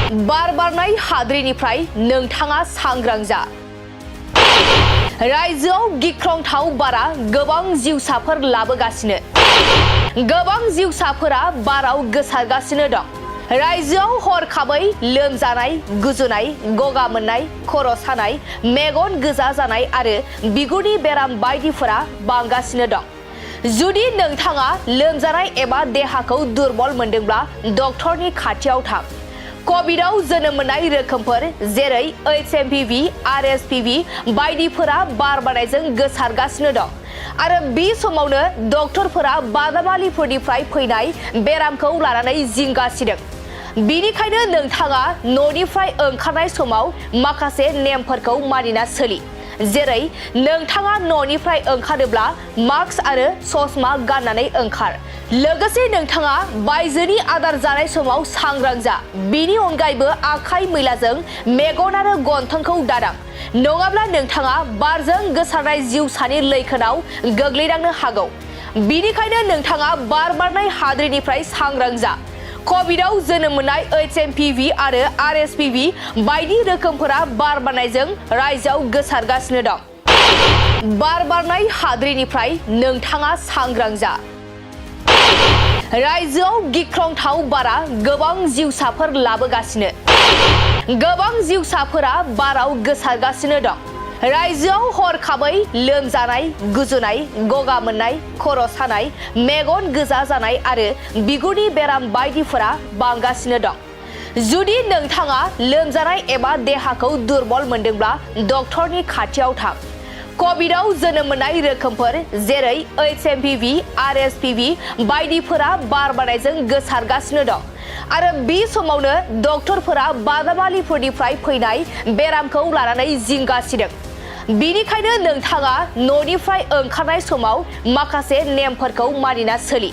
बार बारनाय हाद्रिनिफ्राय नोंथाङा सांग्रां जा। रायजोआव गिख्रंथाव बारा गोबां जिउसाफोर लाबोगासिनो। गोबां जिउसाफोरा बाराव गोसारगासिनो दं। रायजोआव हरखाबै लोमजानाय, गुजुनाय, गगा मोननाय, खर' सानाय, मेगन गोजा जानाय आरो बिगुरनि बेराम बायदिफोरा बांगासिनो दं। जुदि नोंथाङा लोमजानाय एबा देहाखौ दुरबल मोनदोंब्ला डक्टरनि खाथियाव थां। कभिडआव जोनोम मोननाय रोखोमफोर जेरै HMPV, RSPV बायदिफोरा बार बारनायजों गोसारगासिनो दं आरो बे समावनो डक्टरफोरा बादामालिफोरनिफ्राय फैनाय बेरामखौ लानानै जिंगासिदों। बेनिखायनो नोंथाङा न'निफ्राय ओंखारनाय समाव माखासे नेमफोरखौ मानिना सोलि। जेरै नोंथाङा न'निफ्राय ओंखारोब्ला मास्क आरो चश्मा गाननानै ओंखार। लोगोसे नोंथाङा बायजोनि आदार जानाय समाव सांग्रां जा। बेनि अनगायैबो आखाइ मैलाजों मेगन आरो गन्थंखौ दादां, नङाब्ला नोंथाङा बारजों गोसारनाय जिउसानि लैखोनाव गोग्लैनांनो हागौ। बेनिखायनो नोंथाङा बार बारनाय हाद्रिनिफ्राय सांग्रां जा। कभिडआव जोनोम मोननाय HMPV आरो RSPV बायदि रोखोमफोरा बार बारनायजों रायजोआव गोसारगासिनो दं। बार बारनाय हाद्रिनिफ्राय नोंथाङा सांग्रां जा। रायजोआव गिख्रंथाव बारा गोबां जिउसाफोर लाबोगासिनो। गोबां जिउसाफोरा बाराव गोसारगासिनो दं। रायजोआव हरखाबै लोमजानाय, गुजुनाय, गगा मोननाय, खर' सानाय, मेगन गोजा जानाय आरो बिगुरनि बेराम बायदिफोरा बांगासिनो दं। जुदि नोंथाङा लोमजानाय एबा देहाखौ दुरबल मोनदोंब्ला डक्टरनि खाथियाव थां। कभिडआव जोनोम मोननाय रोखोमफोर जेरै HMPV, RSPV बायदिफोरा बार बारनायजों गोसारगासिनो दं आरो बे समावनो डक्टरफोरा बादामालिफोरनिफ्राय फैनाय बेरामखौ लानानै जिंगासिदों। बेनिखायनो नोंथाङा न'निफ्राय ओंखारनाय समाव माखासे नेमफोरखौ मानिना सोलि।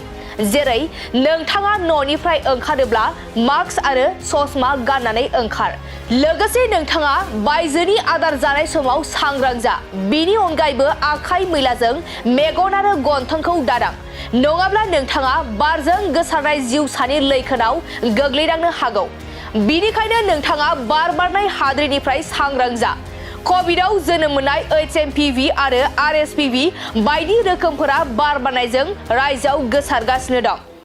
जेरै नोंथाङा न'निफ्राय ओंखारोब्ला मास्क आरो चश्मा गाननानै ओंखार। लोगोसे नोंथाङा बायजोनि आदार जानाय समाव सांग्रां जा। बेनि अनगायैबो आखाइ मैलाजों मेगन आरो गन्थंखौ दादां, नङाब्ला नोंथाङा बारजों गोसारनाय जिउसानि लैखोनाव गोग्लैनांनो हागौ। बेनिखायनो नोंथाङा बार बारनाय हाद्रिनिफ्राय सांग्रां जा। कभिडआव जोनोम मोननाय HMPV आरो RSPV बायदि रोखोमफोरा बार बारनायजों रायजोआव गोसारगासिनो दं।